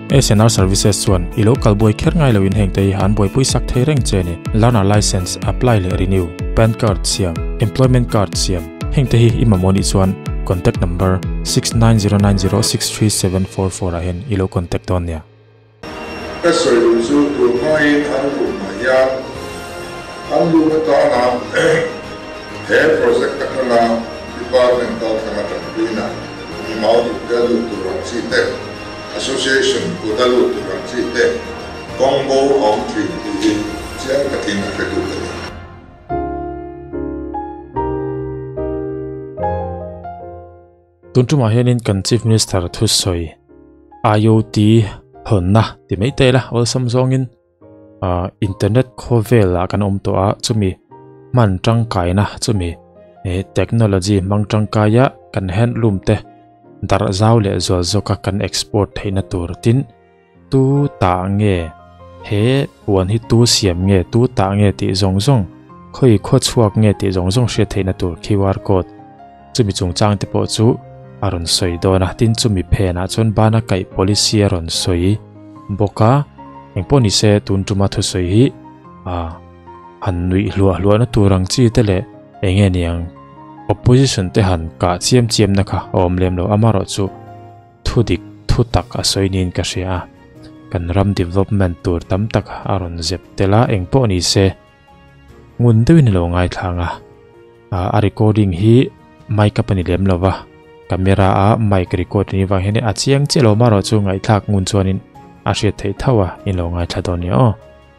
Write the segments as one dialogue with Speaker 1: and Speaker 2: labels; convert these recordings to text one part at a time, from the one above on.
Speaker 1: SNR Services chuan i lo kal buai kher ngai loin heng te hi an buaipui sak thei reng che a ni. Learner Licence apply leh renew, Pan Card siam, Employment Card siam, heng te hi i mamawh nih chuan contact number 6909063744 ah hian i lo contact dawn nia.
Speaker 2: Ka sawi duh chu tun hmain an luhna hian an luhna tana he project atanga department kalthlanga tanpuina mau ipte a lut tur ang chi te, association kut a lut tur ang chi te kawng bo a awm thin tih hi chiang takin a hre duh ka ni.
Speaker 1: Tun tumah hianin kan Chief Minister thusawi IoT hawnna ti mai te ila awlsam zawngin ah internet khawvelah kan awm tawh a chumi hman tangkaina chumi eh technology hmang tangkaia kan handloom te darh zau leh zual zawka kan export theihna tur tin tu tah nge he puan hi tu siam nge tu tah nge tih zawng zawng khawi khaw chhuak nge tih zawng zawng hriat theihna tur QR code chumi chungchang te pawh chu a rawn sawi dawn a tin chumi phenah chuan bana kaih policy a rawn sawi bawk a engpawh ni se tun tuma thusawi hi ah han nuih hluah hluah na tur ang chi te leh eng nge niang opposition te han kah chiam chiam na kha a awm lem lo amaherawhchu. Thu dik thu tak a sawi niin ka hria a, kan ram development tur tam tak a rawn zep tel a, eng pawh ni se ngun deuhin a lo ngaithlang a, a recording hi mic up a ni lem lo va, camera a mic record a nih vang hian a chiang chiah lo marawh chu ngaihthlak ngun chuanin a hriat theih tho a, in lo ngaithla dawn nia aw,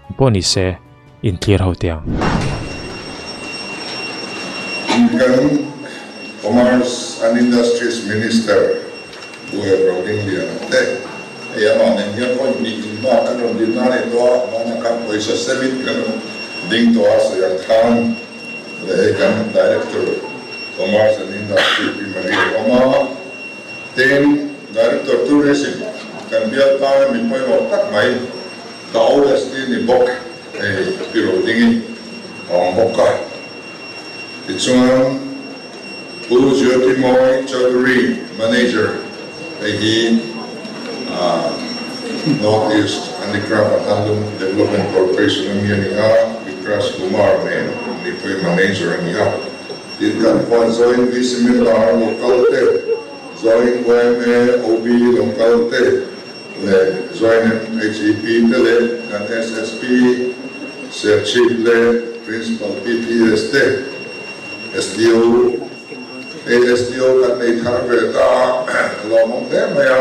Speaker 1: eng pawh ni se in clear ho teh ang.
Speaker 2: Kan Commerce and Industries Minister Pu Ebro Dingliana te hei amah nen hian vawi hnih in hma kan rawn din na ni tawh a, hmana khan pawisa semin kan rawn ding tawh a sawi ang khan leh hei kan Director Commerce and Industry Pi Maria awm a, tin Director Tourism kan bial tana mi pawimawh tak mai ka OSD ni bawk. Hei pi ro dingin a awm bawk a, tichuan Pu Jyotimoy Chaudhary, Manager, hei hi North East Handicraft and Handloom Development Corporation a mi a ni a, Vikas Kumar nen mipui Manager a ni a. Tin kan huan Joint VC Member local te, Joint yma OB local te, leh Joint MHEP te leh kan SSP, Serchhip leh Principal PPS te, SDO, hei SDO kan nei thar ve ta a, a lawmawm hle mai a,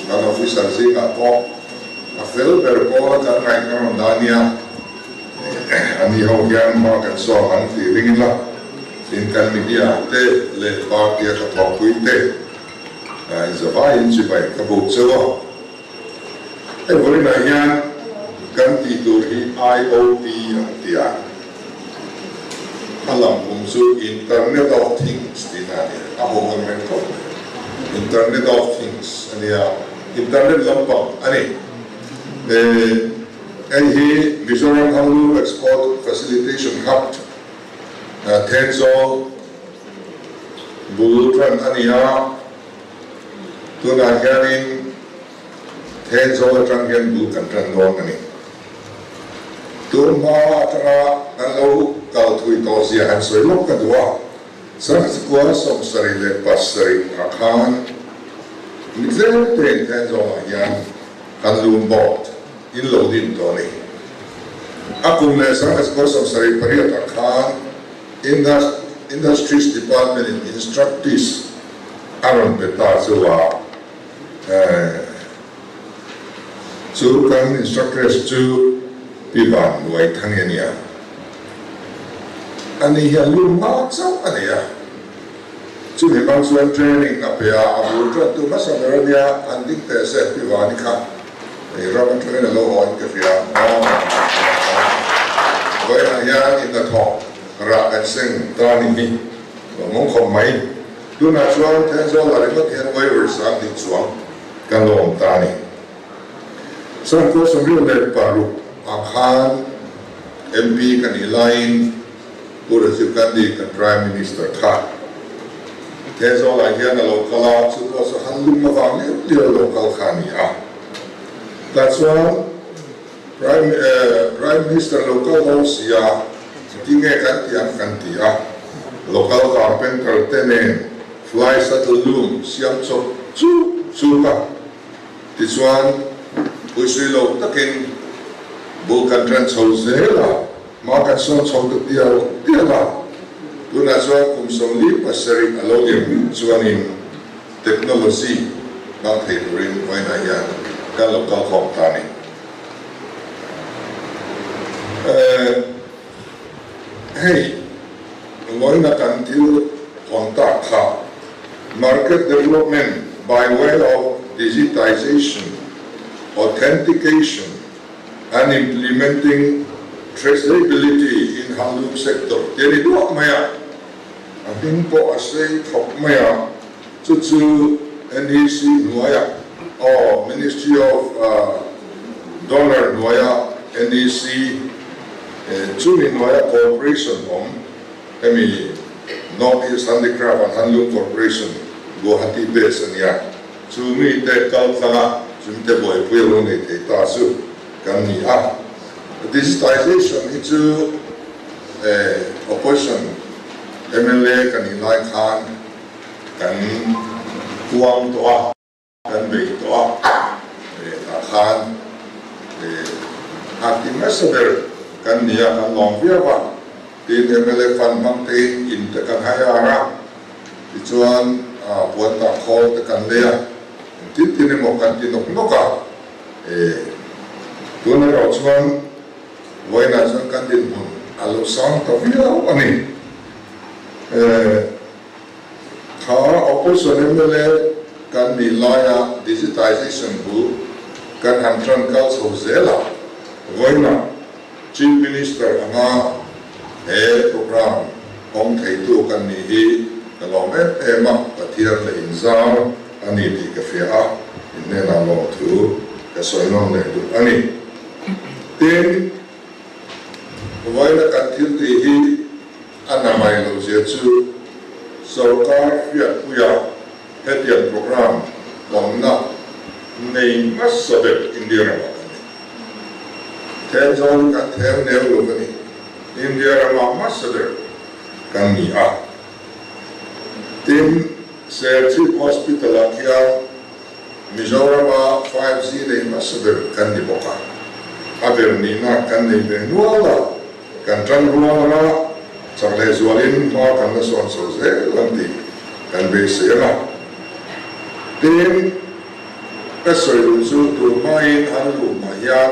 Speaker 2: kan officer zingah pawh a fel ber pawl a kan ngaih kan rawn dah nia, a ni ho hian hma kan sawm ang tih ring ila, tin kan media te leh party a ka thawkpui te. Zavaiin chibai ka buk cheu a, hei vawiinah hian kan tih tur hi IOT an ti a, a lam pum chu Internet of Things tihna a ni a, a ho ang reng khawp mai. Internet of Things a nia, Internet lampang a ni. Hei hi Mizoram Handloom Export Facilitation Hub, Thenzawl, Bul tan a ni a, tunah hianin Thenzawl atang hian bul kan tan dawn a ni. Tun hma atanga kan lo kal thui tawh zia han sawi lawk ka duh a, Sangchikua 77 ah khan mi tlem tein Thenzawlah hian kan lum board in lo din tawh a ni. A kum leh 1978 ah khan Industries Department in Instructees a rawn pe ta chu a, chu kan instructress chu Pi Van Luai Thangi a nia. Ani hian lum hma chauh a nei a, chumi hmang chuan training a pe a, a bul tan tu hmasa ber a nia, han ding teh se Pi Vani kha. Hei ram atangin a lo haw in ka hria a, vawiinah hian inhnathawk rah kan seng ta ni hi lo mawng khawp mai. Tunah chuan Thenzawl ah ringawt hian waiver sang ding chuang kan lo awm ta a ni. Sangkua 76 ah khan MP ka nih laiin Pu Rajiv Gandhi kan Prime Minister kha. Thenzawl-ah hian a lo kal a, chu pawh chu Handloom avang liau liau lo kal kha a ni a. Tah chuan Prime Prime Minister lo kal dawn si a, engtin nge kan tih ang kan ti a. Local carpenter te nen fly shuttle loom siam chawp chuk chuk a. Tichuan, puisui lo takin bul kan ṭan chho zel a, hma kan sawn chho ta tial tial a. Tunah chuan kum 47 a lo liam meuh chuanin technology hmang thei turin vawiinah hian kan lo kal khawm ta a ni. Hei, vawiina kan thil hawn tak kha Market development by way of digitization, authentication and implementing traceability in handloom sector tih a ni duah mai a, a hming pawh a sei khawp mai a, chu chu NEC hnuaiah aw Ministry of Donor hnuaia NEC chumi hnuaia cooperation awm Hemi North East Handicraft and Handloom Corporation, Guwahati base a nia. Chu mite kal tlang a, chu mite buaipui a lo nei thei ta chu kan ni a. Digitization hi chu opposition mla ka nih lai khan kan puang tawh a. Kan bei tawh a, tah khan a ti hmasa ber kan ni a, kan lawm viau a, tin mla fund hmang te in in te kan hai ar a, tichuan puan tah khawl te kan lei a, engtin tin emaw kan ti nawk nawk a, tun erawh chuan vawiinah chuan kan dinhmun a lo sang ta viau a ni. Kha opposition mla kan nih laia digitization bul kan han tan kal chho zel a, vawiinah Chief Minister anga he programme hawng theitu kan nih hi ka lawm em em a, Pathian leh inzar a ni tih ka hria a, in hnenah lawmthu ka sawi nawn leh duh a ni. Tin, vawiina kan thil tih hi A na mai lo zia chu sorkar hriatpuia hetiang programme awmna nei hmasa ber India ramah kan ni. Thenzawl hi kan theu neu lo a ni. India ramah hmasa ber kan ni a. Tin, Serchhip Hospital-ah khian Mizorama 5G nei hmasa ber kan ni bawk a. A ber nihna kan nei ve nual a. Kan tan rual anga chak leh zualin hma kan la sawn chho zel ang tih kan beisei ang a. Tin, ka sawi duh chu tun hmain an luhmah hian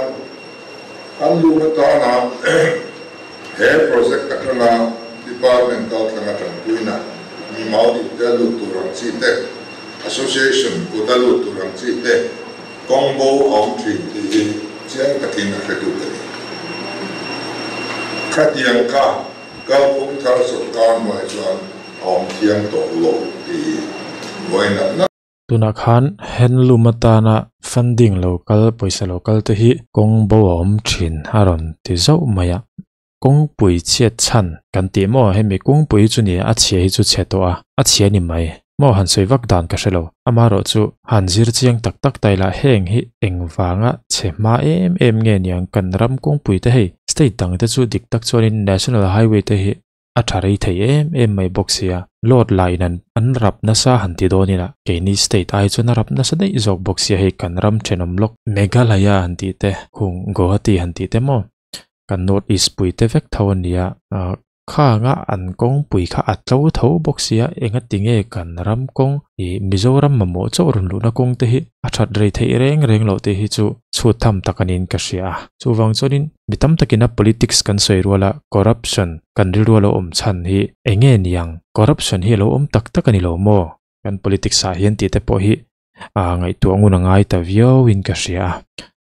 Speaker 2: an luh atana he project atanga department kaltlang a tanpuina mimal ip te a lut tur ang chi te, association kut a lut tur ang chi te, Kawng bo a awm thin tih hi chiang takin a hretu ka ni. Khatiang kha kalphung thar sawrkar hnuai chuan a awm thiang tawh lo tih hi vawi nat nat.
Speaker 1: Tunah khan handloom atana funding lo kal, pawisa lo kal te hi kawng bo a awm thin a rawn ti zauh mai a. Kawngpui chhiat chhan kan tih maw hemi kawngpui chu ni a chhia hi chu chhe tawh a, a chhia ni mai maw han sawi vak dan ka hre lo. Amaherawhchu han zir chiang tak tak ta ila heng hi engvanga chhe hma em em nge niang kan ram kawngpui te hei state dang te chu dik tak chuanin national highway te hi a tha rei thei em em mai bawk sia load la in an an rap nasa han ti dawn ila keini state ai chuan a rap nasa daih zawk bawk sia hei kan ram thenawm lawk Meghalaya han tih te hung Guwahati han tih te maw. Kan North East pui te vek tho a nia, khanga an kawngpui kha a tlo tho bawk sia, engati nge kan ram kawng ih Mizoram mamawh chauh rawn luhna kawng te hi a that rei theih reng reng loh te hi chu chhut tham tak a niin ka hria a. Chuvang chuanin mi tam takin a politics kan sawi ruala corruption kan rilru a lo awm chhan hi enge niang? Corruption hi a lo awm tak tak a ni lo maw? Kan politics ah hian tih te pawh hi ngaihtuah ngun a ngai ta viauin ka hria a.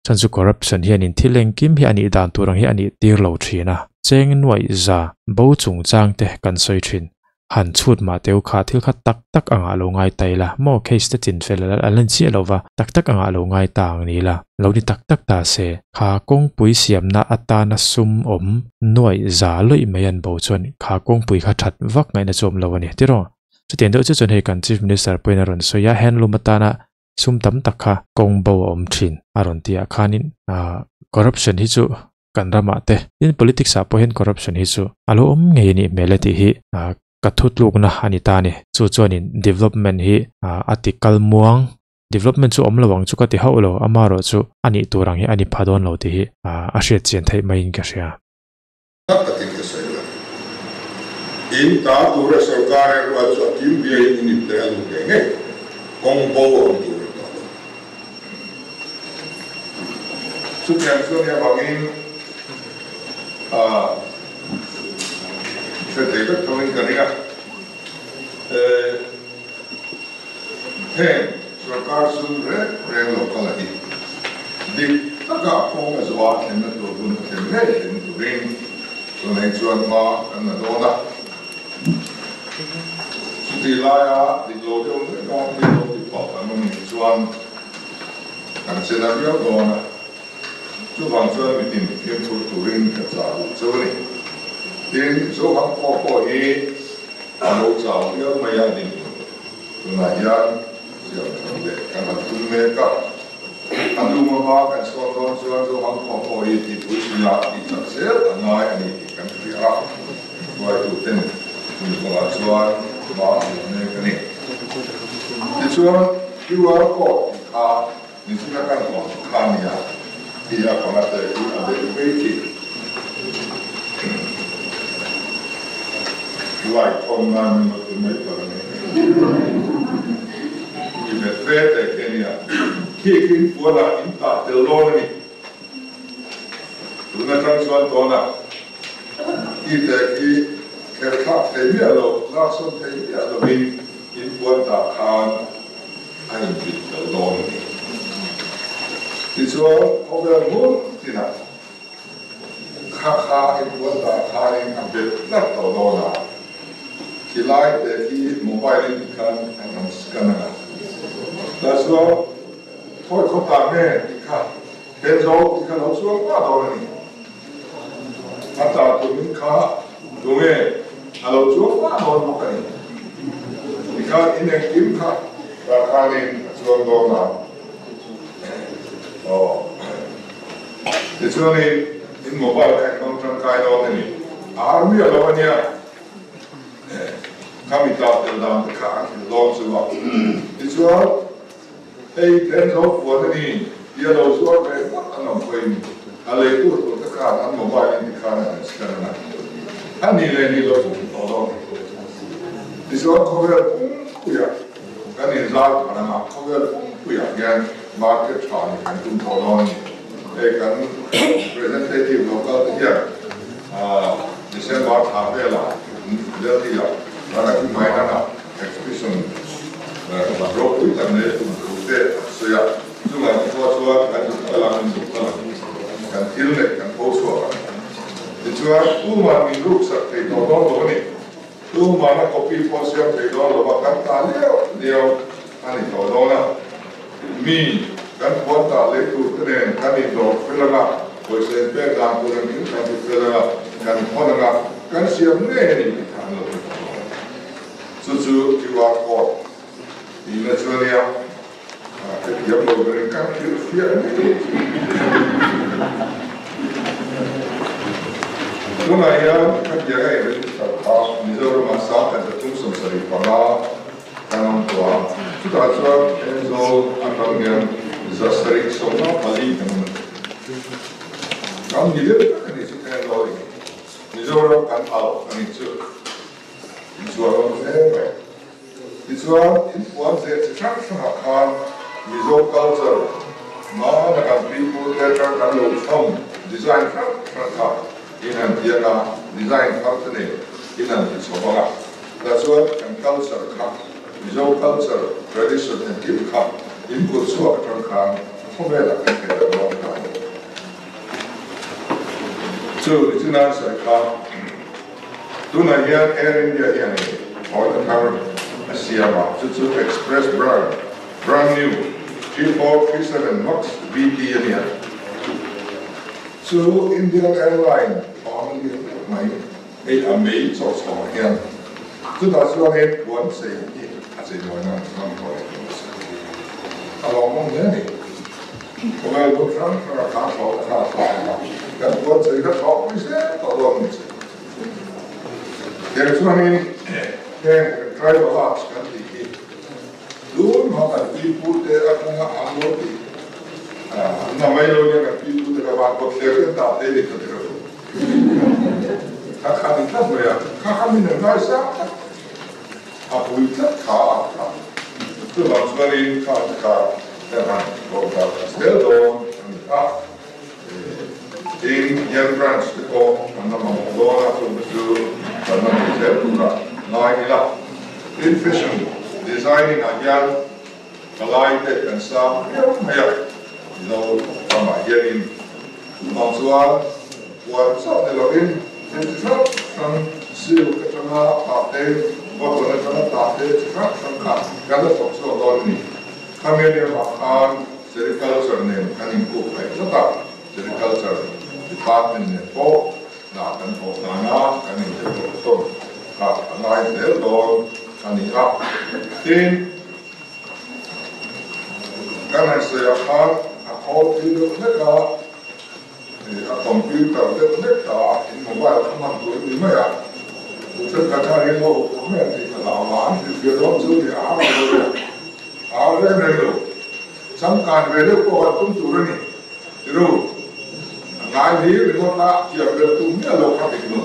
Speaker 1: Chhan chu corruption hianin thil engkim hi a nih dan tur ang hi a nih tir lo thin a, cheng nuaih za bo chungchang te kan sawi thin. Han chhut mah teu kha thil kha tak tak angah lo ngai ta ila maw case te chin fel a la ni chiah lo va, tak tak angah lo ngai ta ang ni ila, lo ni tak tak ta se, kha kawngpui siamna atana sum awm nuaih za lawih mai an bo chuan kha kawngpui kha that vak ngaihna chu awm lo a ni tiraw? Chutiang deuh chu chuan hei kan Chief Minister pawhin a rawn sawi a, handloom atana sum tam tak kha kawng bo a awm thin a rawn tih ah khanin ah corruption hi chu kan ramah te tin politics ah pawh hian corruption hi chu a lo awm ngei a nih hmel e tih hi ah ka thutlukna a ni ta a ni. Chu chuanin development hi ah a ti kal muang development chu awm lo ang chu ka ti hauh lo amaherawhchu a nih tur ang hi a ni pha dawn lo tih hi ah a hriat chian theih maiin ka hria.
Speaker 2: Tak takin ka sawi lo. In ta tura sorkar erawh chu a kim biain in ipte a lut ngei ngei. Kawng bo a awm tur a ni tawh lo. Chutiang chu nia vangin hre thei vek tho in ka ring a. Heng sorkar sum reng reng lo kal a hi dik taka kawng a zawh a thlenna tur hun a thlen ngei thlen turin tunei chuan hma kan la dawn a. Chutih laia dik lo deuh hlek a thil lo ti phawt an awm nih chuan kan che na viau dawn a. Chuvang chuan mitin fimkhur turin ka chah duh cheu a ni. Tin, Zohang pawh pawh hi a lo chau viau mai a ni. Tunah hian siam that leh kan han tum mek a, a nu hma kan sawn dawn chuan Zohang khaw pawh hi tihpui thinah tih chak zel a ngai a ni tih kan hria a, hruaituten hmun kawngah chuan hma an la mek a ni. Tichuan QR code tih kha nichina kan hawn kha a nia, tih a panga te hi a bel mai thin. Light on nan min lo ti mai palh a ni. I bet ve teh khi a nia. Khi khi in puanah in tah tel dawn a ni. Tun atang chuan tawnah khi teh khi kher thlak thei miah lo, laksawn thei miah lovin in puan tah khan a inbit tel dawn a ni. Tichuan khawvel hmun tinah Kha kha i puan dah khanin a bet tlat tawh dawn a, khilai te khi mobile in khan an han scan ang a, tah chuan thawi khaw ta nge tih kha then zo tih kha lo chuang hma dawn a ni. A ta tumin kha tunge a lo chuang hma dawn bawk a ni. Tikhan in engkim kha tah khanin a chuang dawn a. Aw. Tichuanin in mobile kha i hmang tangkai dawn a ni. A har miah lo a nia. Kha mi tah tel dan te kha an hrilh dawn chu a. Tichuan hei then zo fuan a ni tia lo zuar ve ngawt an awm pawhin a leitu tur te khan an mobile in tikhan an han scan a. A ni leh ni lo chu hmu tawh dawn. Tichuan khawvel pumpuiah kan inzar thar anga khawvel pumpuiah hian market tha ni kan tum tawh dawn a ni. Hei kan representative local te hian December thla velah Delhi ah Ranaki Maidan ah exhibition ropui tak nei tum thu te an sawi a, chungah te pawh chuan kan zuk kal ang, in zuk kal ang, kan thil neih kan tho chhuak ang. Tichuan tuman min ruksak thei tawh dawn lo a ni. Tuman a copy pawh siam thei dawn lo va, kan ta liau liau a ni tawh dawn a. Mi kan puan tah lei tur te nen kan indawr fel ang a, pawisa in pek dan tur engkim kan ti fel ang a, kan hawn ang a, kan siam ngei a ni tih kha an lo hre tawh dawn. Chu chu QR code tihna chu a nia, ka thiam lo berin kan hrilh fiah ngei. Tunah hian khatianga in register kha Mizoramah 1375 Kan awm tawh a, chutah chuan Aizawl atang hian 774 kan awm a ni. Kan ni deuh tak a ni chu Aizawl in Mizoram kan auh a ni chu inchuan awm hle mai. Tichuan inpuan zeh chi hrang hrangah khan Mizo culture hmana kan pipu te atang kan lo chhawm design hrang hrang kha in han tiang a, design thar te nei in han ti chho ang a. Tah chuan kan culture kha, Mizo culture, tradition engkim kha in kut chhuak atang khan khawvelah kan thei lo dawn ta a ni. Chu nichina an sawi kha tunah hian Air India hian in thlawhna thar a siam a, chu chu Express brand, brand new, 3437 Max VT a nia. Chu Indian Airline thlawhna lian deuh mai. Hei a mei chawh chhawngah hian Chutah chuanin puan chei hi a chei mawina an hmang tawh leh tawh nasa. A lawmawm hle a ni. Khawvel hmun hrang hranga kha thlawh kha a thlawh ang a, kan puan chei kha thlawh pui zel tawh dawn a ni che. Tiang chuanin heng tribal arts kan tih hi tun hma kan pipute atanga an lo tih an na mai lo nia kan pipute kha van kawt thler te an dah thei ni kha ti rawh u. Kha kha ni tlat mai a, kha kha min an ngaisang tlat. A pui tlat kha a tha. Chuvang chuanin kha te kha kan han rawh dah ta zel dawn a ni a. Tin, Young Branch te pawh an la mamawh dawn a, chungte chu kan la nei zel turah ngai ila. Tin, Fashion Designing ah hian palai te kan sang viau mai a, Mizo ramah hianin chuvang chuan puan chauh ni lovin thil chi hrang hrang silk atanga tah te, cotton atanga tah te chi hrang hrang kha kan la thawk chhuak dawn a ni. Khami ania vang khan sericulture nen kan inkuk theih tlat a, sericulture department nen pawh hna kan thawh dana kan inzirtawh tawn kha a ngai zel dawn a ni a. Tin, Kan han sawi ah khan a khawl thui deuh hlek a, a computer deuh hlek ta a, in mobile kha hman tur a ni mai a, tu thenkhat khan in lo huphurh mai ang tih ka hlau a, an hrilhfiah dawn chu ni a har lo ve, a har reng reng lo. Changkan ve deuh pawh han tum tur a ni, tiru a ngai hlir ringawt a, thiam ber tum miah lo kha dik lo.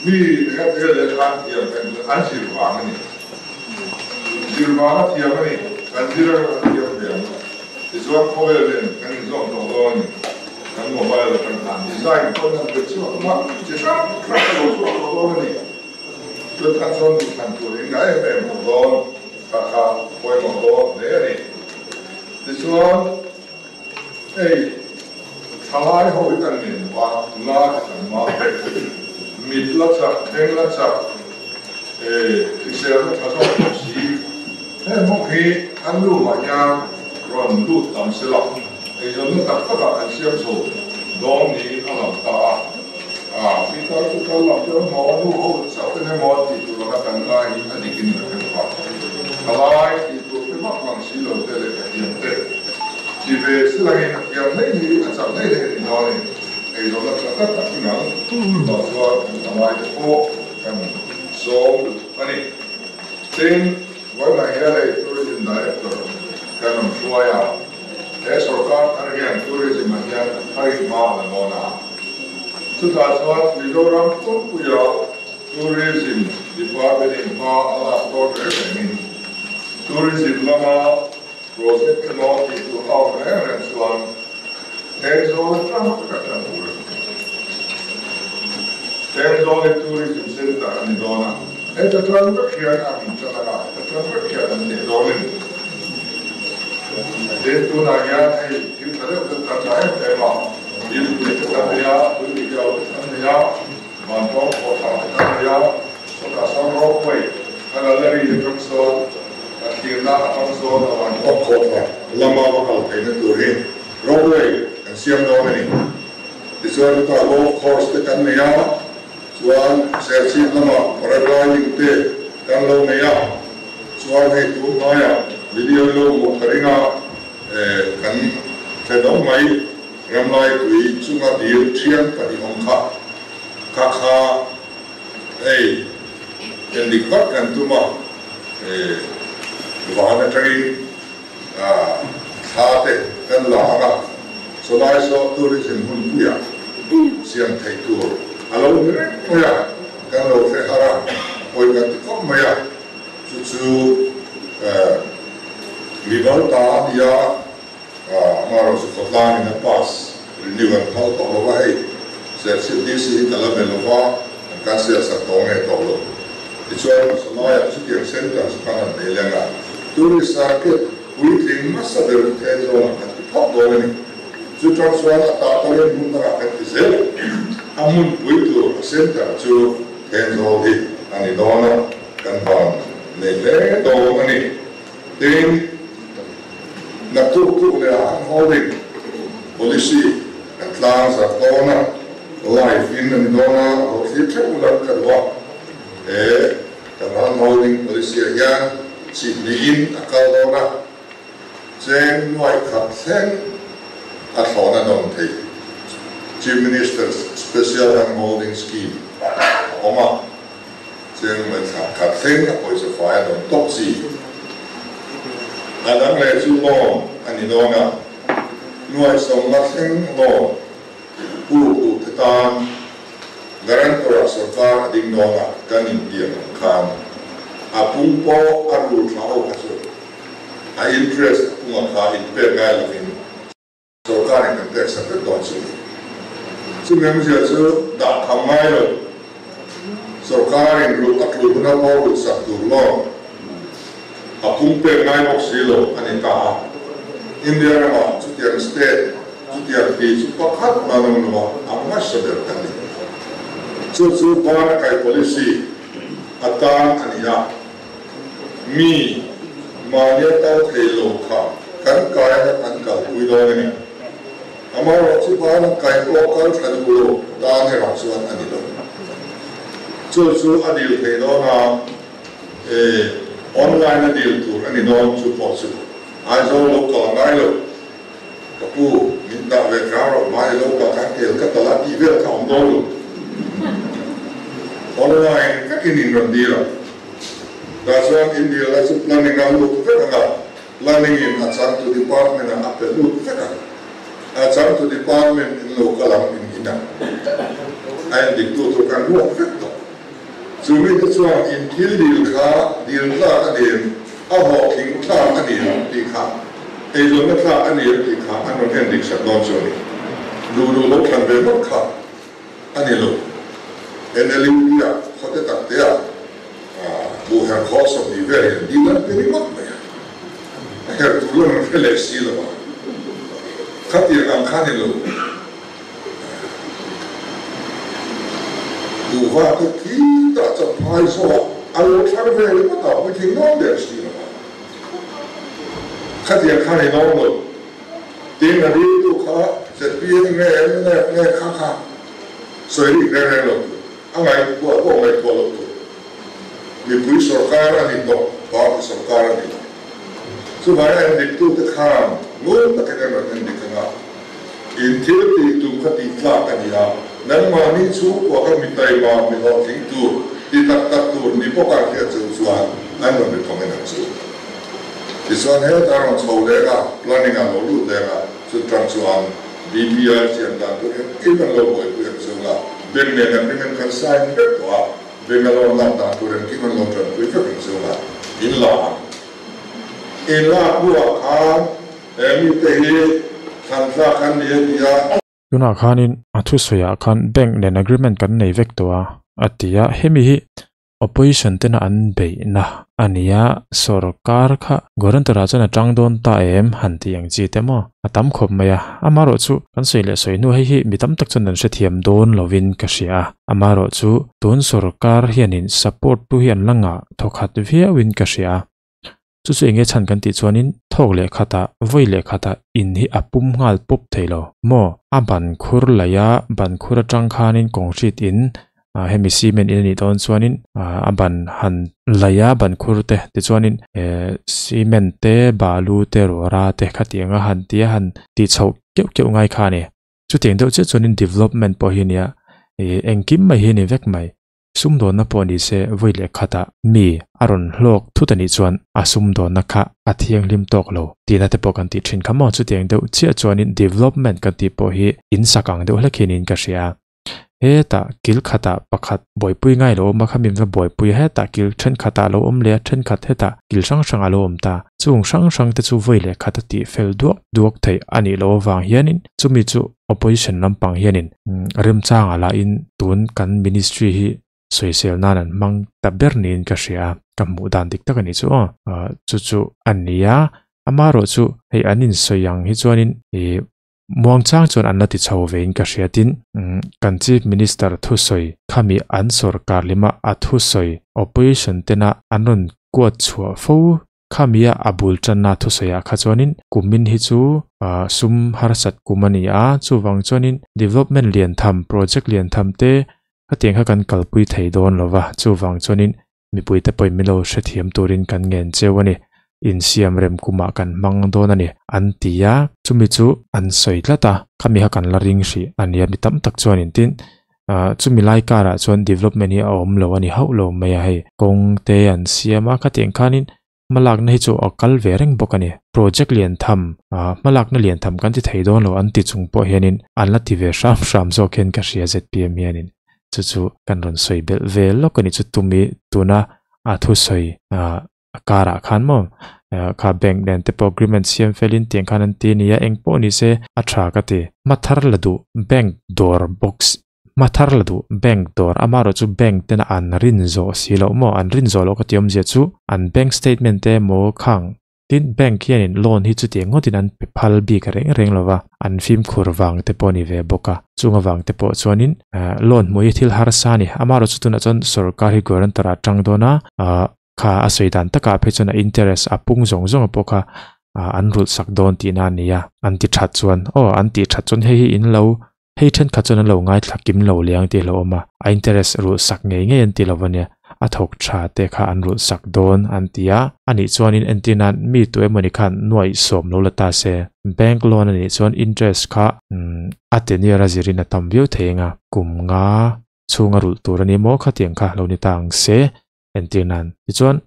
Speaker 2: Mi eng eng leh khan thiam an zir vang a ni. Zir vang a thiam a ni, kan zir a kan thiam ve ang. Tichuan khawvel nen kan inzawm tawh dawn a ni. Kan mobile atang khan design pawn an pe chhuak ang a, chi hrang hrang a lo chhuak tawh dawn a ni. Chuan chuan duhthlan tur in ngah em em tawh dawn, kha kha pawimawh dawn hle a ni. Tichuan hei thalai ho hi kan nen a, nula te kan ma, mit la chak, beng la chak, Hriselna tha zawk bawk si. Heng bawk hi an room ah hian rawn lut tam se la, eizawnna tak tak ah kan siam chho dawn niin a lang ta a. A pitar chu kal lam te awm maw, nu ho chauh en emaw tih tur anga kan ngai hi a dik in ka hre lo a. Thalai tih tur te vak lang si lo te leh ka thiam te ti ve se langin a thiam hlei hi a chak hlei hlei a ni dawn in eizawnna tha tak tak in ang tah chuan kan thalai te pawh Kan zawm a ni. Tin, vawiinah hian hei Tourism Director kan rawn hruai a, he sorkar thar hian Tourism ah hian a tharin hma a la dawn a. Chutah chuan Mizoram pumpuia Tourism Department in hma a lak dawn reng rengin Tourism lama project emaw tih tur a awm reng reng chuan Thenzawl atang taka tan tur a ni. Thenzawl hi Tourism Centre a ni dawn a, heta tan vek hian a min tan anga, heta tan vek hian an leh dawn a ni. Tin, tunah hian hei thil tha deuh deuh kan tha em em a, Dilpui te kan nei a, Tuilihiau te kan nei a, Vantawng khawthla te kan nei a, chawtah sawn ropui a gallery atang sawn a thlirna atang sawn a vantawng khawthla lama va kal theihna tur hi ropui kan siam dawn a ni. Tichuan chutah golf course te kan nei a, chuan Serchhip lamah paragliding te kan lo nei a, chuan hei tun hnuaiah video lo hmuh ka ring a, kan thenawm mai ramlai tui chunga dil thian pahnih awm kha. Kha kha hei endik vat kan tum a, van atangin thla te kan la ang a, chawlai saw tourism hunpuiah siam theih tur a lo ni reng mai a, kan lo hre har a, pawi kan ti khawp mai a, chu chu mimal ta a ni a. Amaherawhchu khawtlangin a pass renew an phal tawh lo va, hei Serchhip DC hi ka la be lo va, an cancel sak tawh nge tawh lo. Tichuan Salaiah chutiang centre chu kan han nei leng a, tourist circuit puitling hmasa ber chu Thenzawnah kan ti phawt dawn a ni. Chu tang chuan a tah tarin hmun dangah kan ti zel a, a hmunpui tur a centre chu Thenzawl hi a ni dawn a, kan van nei hle dawn a ni. Tin, naktuk tuk leh ah an holding policy kan tlang zar dawn a, live in a ni dawn a, hlawhthlir theuh ula ka duh a, he. Kan hand holding policy ah hian chi hnihin a kal dawn a, cheng nuai khat thleng a thlawhna dawn thei. Chief Minister's Special Hand Holding Scheme a awm a, cheng nuai khat thleng a pawisa fai a dawn tawp chi. A dang leh chu loan a ni dawn a, nuai sawmnga thleng loan puk duh te tan Guarantor-ah sorkar a ding dawn a, kan intiam ang khan a pung pawh a rul thla ho kha chu a interest a punga kha inpek ngai lovin sorkarin kan pek sak vek dawn chu ni. Chumi awmzia chu dah tham ngai lo, sorkarin rulh a tul huna pawh rulh sak tur lawng a pung pek ngai bawk si lo a ni ta a. India ramah chutiang state Chutiang ti chu pakhat hma nawm lova a hmasa ber kan ni. Chu chu Bana kai policy atan a ni a, mi mahnia kal thei lo kha kan kaina kan kalpui dawn a ni. Amaherawhchu Bana kai pawh kal tha duh lo tan erawh chuan a ni lo. Chu chu a dil thei dawn a, e online a dil tur a ni dawn chu pawh chu Aizawl lo kal a ngai lo. Ka pu, min dah ve hram rawh, mahni lo ka khan tel ka tal a tih vel kha awm dawn lo. Online vekin in rawn dil a, tah chuan in dil na chu planning a lut vek ang a, planning in a changtu department ah a pe lut vek ang. A changtu department in lo kal ang in in ang. A endik tu tur kan ruak vek tawh. Chu mite chuan in thil dil kha dil tlak a ni em? A hlawhtling tlak a ni ang tih kha, eizawnna tlak a ni ang tih kha an rawn en dik sak dawn chu a ni. Duh duh lo thlan ve ngawt kha a ni lo. NLUP ah khawte tak te ah buh her khaw 20 vel hian dil an pe ringawt mai a, a her tur lam an hre leh si lo a, khatiang ang kha a ni lo. Duhva te khi tah champhai zawh a lo thlang ve ringawt a, puitling dawn der si lo a. Khatiang khan i nawm lo. Tin, a riltu kha ZPM nge mnf nge kha kha sawi rik reng reng lo tur, a ngaihtuah pawh ngaihtuah lo tur. Mipui sawrkar a ni tawh, party sawrkar a ni lo. Chuvangin endiktute khan ngun takin an rawn endik ang a. In thil tih tum kha tih tlak a ni a, nangmahni chhungkua kha mi taima, mi hlawhtling tur, ti tak tak tur ni bawk ah hriat cheu chuan an rawn recommend ang chu. Tichuan hetah rawn chho leng a, planning ah lo lut leng a, chutang chuan BPI siam dan tur engkim an lo buaipui ang cheu la, bank nen agreement kan sign vek tawh a, bank a loan lak dan tur engkim an lo tanpui vek ang cheu la, in la ang. In lak hnuah khan He mite hi thlan tlak an ni a ti a.
Speaker 1: Tunah khanin a thusawiah khan bank nen agreement kan nei vek tawh a, a ti a. Hemi hi opposition tena an beihna a ni a, sorkar kha guarantor ah chuan a tang dawn ta em han tih ang chi te maw a tam khawp mai a. Amaherawhchu kan sawi leh sawi hnu hei hi mi tam tak chuan an hrethiam dawn lovin ka hria a. Amaherawhchu tun sorkar hianin support tu hi an la ngah thawkhat viauin ka hria a. Chu chu enge chhan kan tih chuanin thawk leh khatah vawi leh khatah in hi a pum nghal pawp thei lo maw? A ban khur laih a, ban khur atang khanin concrete in ah hemi cement in a nih dawn chuanin ah a ban han laih a ban khur te tichuanin eh cement te balu te rawra te khatiang a han tia han tih chhoh keuh keuh ngai kha a ni. Chutiang deuh chiah chuanin development pawh hi nia ih engkim mai hi a ni vek mai. Sumdawnna pawh ni se vawi leh khatah mi a rawn hlawk thut a nih chuan a sumdawnna kha a thianghlim tawk lo tihna te pawh kan tih thin kha maw? Chutiang deuh chiah chuanin development kan tih pawh hi in sak ang deuh hlek hianin ka hria. Hetah kil khatah pakhat buaipui ngai lo awm a kha mi va buaipui a, hetah kil thenkhatah a lo awm leh a, thenkhat hetah kil hrang hrangah a lo awm ta. Chung hrang hrang te chu vawi leh khat a tih fel duak duak theih a nih loh avang hianin chumi chu Opposition lampang hianin remchangah lahin tun kan ministry hi sawisel nan an hmang ta ber niin ka hria a, ka hmuh dan dik tak a nih chu aw. Chu chu a ni a, amaherawh chu hei an insawi ang hi chuanin ih muangchang chuan an la ti chho vein ka hria tin kan Chief Minister thusawi khami an sawrkar lima a thusawi opposition tena an rawn kuat chhuah fo Khamia a bul tanna thusawiah kha chuanin kumin hi chu sum harsat kum a ni a, chuvang chuanin development lian tham, project lian tham te khatiang kha kan kalpui thei dawn lo va, chuvang chuanin. Mipuite pawhin min lo hrethiam turin kan ngen cheu a ni. Insiam rem kumah kan hmang dawn a ni, an ti a. Chumi chu an sawi tlat a, khami kha kan la ring hrih a nia mi tam tak chuanin. Tin, chumi lai karah chuan development hi a awm lo a ni hauh lo mai a hei. Kawng te an siam a, khatiang khanin hmalakna hi chu a kal ve reng bawk a ni. Project lian tham, hmalakna lian tham kan ti thei dawn lo an ti chung pawh hianin an la ti ve hram hram zawk hian ka hria zpm hianin. Chu chu kan rawn sawi belh ve lawk a ni chu tumi tuna a thusawi a karah khan maw kha bank nen te pawh agreement siam felin tiang khan an ti a ni a, eng pawh ni se a tha ka ti. Hmathar la duh bank dawr box Hmathar la duh bank dawr amaherawh chu bank tena an rin zawh si loh maw an rin zawh loh ka ti awmzia chu an bank statement te emaw khang tin bank hianin loan hi chutiang ngawtin an pe phal bik reng reng lova an fimkhur vang te pawh a ni ve bawk a chung avang te pawh chuanin loan hmuh hi thil harsa a ni amaherawh chu tunah chuan sorkar hi guarantor ah tang dawn a kha a sawi dan takah phei chuan a interest a pung zawng zawng pawh kha an rulh sak dawn tihna a ni a an ti that chuan aw an tih that chuan hei hi in lo Hei thenkhat chuan an lo ngaithla kim lo liang tih a lo awm a, a interest rulh sak ngei ngei an ti lo ania, a thawk tha te kha an rulh sak dawn an ti a, anih chuanin entir nan mi tu emawni khan nuaih sawm lo la ta se, bank loan anih chuan interest kha a tenure a zirin a tam viau thei anga, kum nga chhunga rulh tur a ni maw khatiang kha lo ni ta ang se entir nan. Tichuan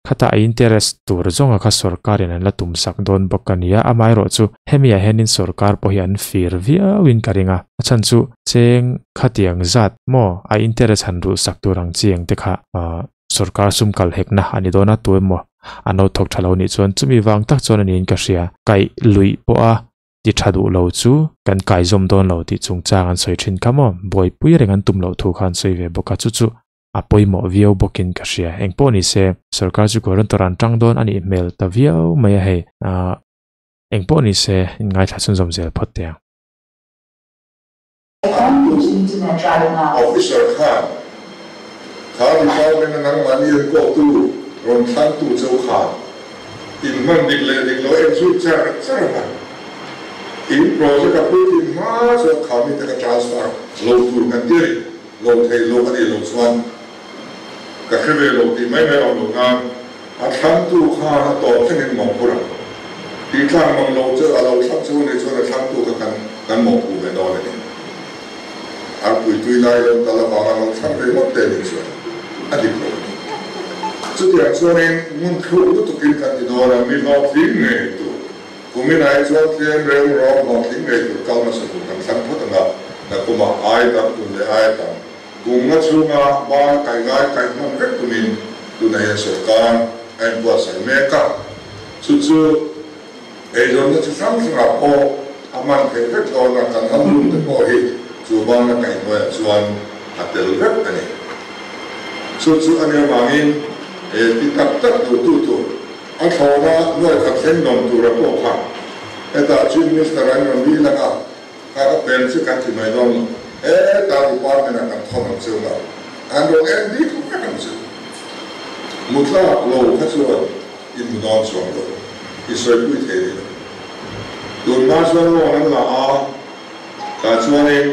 Speaker 1: Khata a interest tur zawnga kha sorkarin an la tum sak dawn bawk a nia, amaherawh chu hemi ah hianin sorkar pawh hi an fir viauin ka ring a, a chhan chu cheng khatiang zat maw a interest han rulh sak tur ang chi ang te kha sorkar sum kal hekna a ni dawn a, tu emaw an lo thawk tha lo nih chuan chumi vang tak chuan a niin ka hria, kaih luih pawha ti tha duh lo chu kan kai zawm dawn lo tih chungchang an sawi thin kha maw, buaipui reng an tum loh thu kha an sawi ve bawk a, chu chu a pawimawh viau bawkin ka hria. Eng pawh ni se, sorkar chu guarantor an tang dawn a nih hmel ta viau mai a hei. Ahh, eng pawh ni se, inngaithla chhunzawm zel phawt teh ang.
Speaker 2: Officer khan, Kha department a nangmahni an kawktu rawn thlangtu cheu khan in hman dik leh dik lo en zui char char ang a, in project a puitlin hma chuan kha mite ka transfer lo tur kan ti a ni. Lo theih loh a nih loh chuan ka hre ve lo tih mai mai a awm loh nan a thlangtu khan a tawp thlengin mawhphurh ang. Tih tlang mang lo chu a lo thlang chu a nih chuan a thlangtu kha kan kan mawhphuh ve dawn a ni. Arpui tui lai lo tal avanga lo thlang ve ngawt te nih chuan a dik lo a ni. Chutiang chuanin ngun thluk lutukin kan ti dawn a, mi hlawhtling ngei tur. Kumin ai chuan tlem reng rawng hlawhtling ngei tur kal hmasa tur kan thlang phawt ang a, nakumah ai dang tum leh ai tam kum nga chhunga ban a kaih ngai kaih hman vek tumin tunah hian sawrkar a inbuatsaih mek a, chu chu eizawnna chi hrang hrangah pawh a hman theih vek dawn a, kan han rum te pawh hi chu ban a kaih hnuaiah chuan a tel vek a ni. Chu chu a nih avangin ti tak tak duhtu tur. A thlawna nuai khat thleng nawm tura pawh kha hetah Chief Minister an rawn dil ang a, kha ka pen chu kan ti mai dawn lo, hetah department ah kan thawn ang cheu nga, an rawn en bik vek ang chu. Mutlak lo kha chuan in mu dawn chuang lo, i sawipui thei ni lo. Tunhma chuan loan an la a, tah chuanin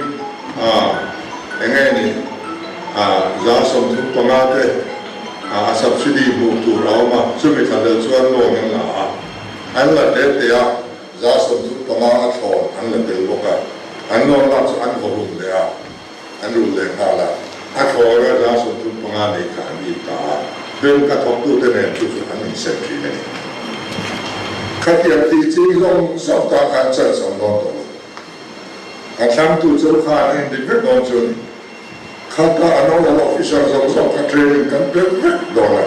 Speaker 2: eng nge ni 35% te a subsidy hmuh tur a awm a, chumi thla del chuan loan an la a, an la tel teh a, 35% a thlawn an la tel bawk a, an loan lak chu an vaw rum leh a, an rulh leh nghal a, a thlawn a 35% nei kha an it ta a, bank a thawktute nen chu chu an insem thin a ni. Khatiang tih ching zawng zawng tan khan chance a awm dawn tawh lo. A thlangtu chu khan a indik vek dawn chu a ni. Khata a nodal officer zawng zawng kha training kan pe vek dawn a,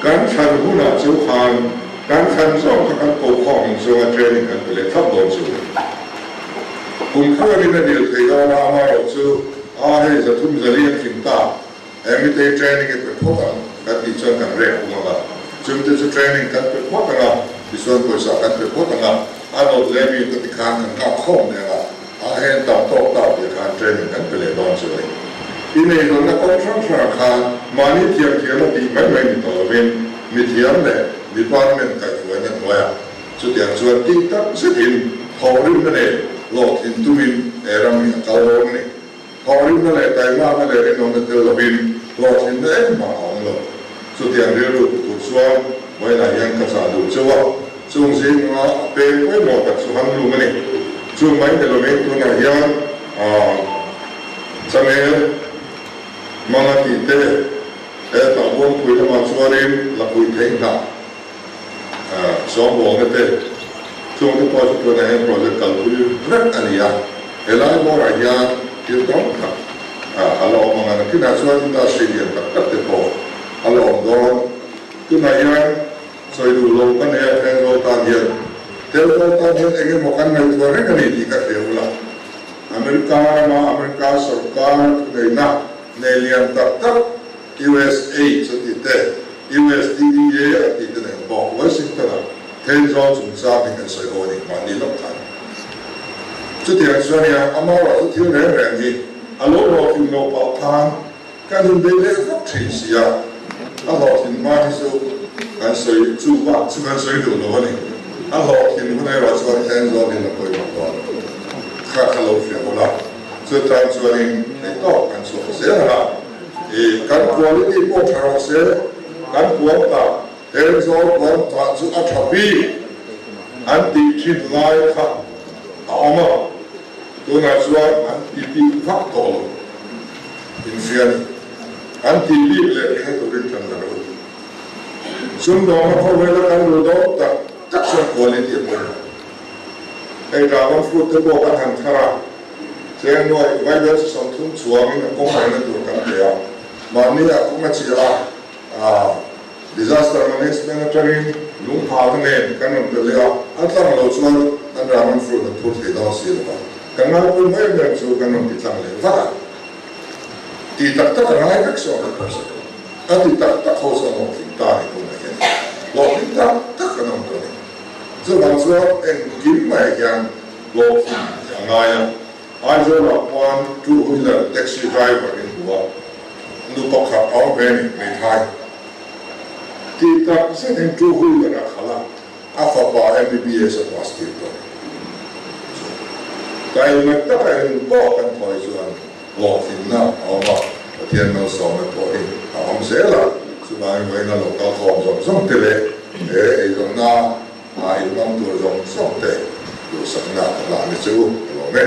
Speaker 2: kan thlan hunah chu khan kan thlan zawng kha kan ko khawm ang chunga training kan pe leh thlap dawn chu a ni. Kum khuanin a dil thei dawn a, amaherawh chu a hei 300 400 an tling ta, Emitei training i pe phawt ang kan tih chuan kan rek hung ang a, chungte chu training kan pe phawt ang a, tichuan pawisa kan pe phawt ang a, a nawt leh mi ka ti khan kan nghak khawm leh ang a, a hen tam tawk tak tih khan training kan pe leh dawn chu a ni. I neizawnna kawng hrang hrangah khan mahni thiam thiam a tih mai mai ni tawh lovin mithiam leh department kaihhruaina hnuaiah chutiang chuan tih tak zetin thawhrimna nei hlawhtlin tumin he ram hi a kal dawn a ni. Thawhrimna leh taimahna leh rinawmna tel lovin hlawhtlinna engmah a awm lo. Chutiang rilru pu tur chuan vawiinah hian ka chah duh cheu a, chung zinga a peng pawimawh tak chu handloom a ni. Chung mai ni lovin tunah hian changel manga tih te, hetah Buangpui lamah chuanin Lapui Theihnah sawmbawlna te, chung te pawh chu tunah hian project kalpui vek a ni a. Helai bawrah hian thil tam tak a la awm ang a, nakinah chuan industry lian tak tak te pawh a la awm dawn. Tunah hian sawi duh lo ka nei a, Thenzawl tan hian Thenzawl tan hian eng emaw kan ngaihtuah reng a ni tih ka hria ula. America rama America sawrkar thuneihna nei lian tak tak USA chu ti te, USDA a tih te nen pawh Washington-ah Thenzawl chungchang hi kan sawi ho a ni mahni lawk khan. Chutiang chuan nia amaherawh chu thil reng reng hi a lo hlawhtlin loh pah khan kan inbei leh vak thin si a, a hlawhtlin hma hi chu kan sawi chu bak chu kan sawi duh lo a ni. A hlawhtlin hun erawh chuan Thenzawl in a pawimawh dawn kha kha lo hria ula, chutan chuanin theihtawp kan chhuak zel ang a, i kan quality pawh tha rawh se, kan puan tak Thenzawl puan tah chu a tha bik an tih thin lai kha a awm a, tunah chuan an ti bik vak tawh lo inhria ni. An ti bik leh hre turin kan la ro. Sumdawngna khawvela kan luh dawn tak tak chuan quality a pawimawh. Hei dragon fruit te pawh kan han thar a, cheng nuaih vaibel 30 chuangin a kawng rengna tur kan pe a, mahni a kawng a chiah a, Disaster management atangin lungphahna nen kan rawn pe leh a, a tlang lo chuan an dragon fruit an phur thei dawn si lo va, kan ngaipawimawh em em chu kan rawn ti tlang leh vat a. Ti tak tak a ngai vek sawn a pawisa tawh. A ti tak tak ho chu an hlawhtling ta a ni tunah hian hlawhtling tak tak an awm tawh a ni. Chuvang chuan engkim mai hian hlawhtling hi a ngai a. Aizawlah khuan two wheeler taxi driver in hmu a, nu pakhat a awm ve a ni, hmeithai. Ti tak zetin two wheeler a khalh a, a fapa MBBS a pass tir tawh a ni. Chu taima taka eng pawh kan thawi chuan hlawhtlinna a awm a, Pathian malsawmna pawh hi a awm zel a, chuvangin vawiina lo kal khawm zawng zawng te leh he eizawnna a inhmang tur zawng zawng te duhsakna ka hlan hi chu ka lawm e.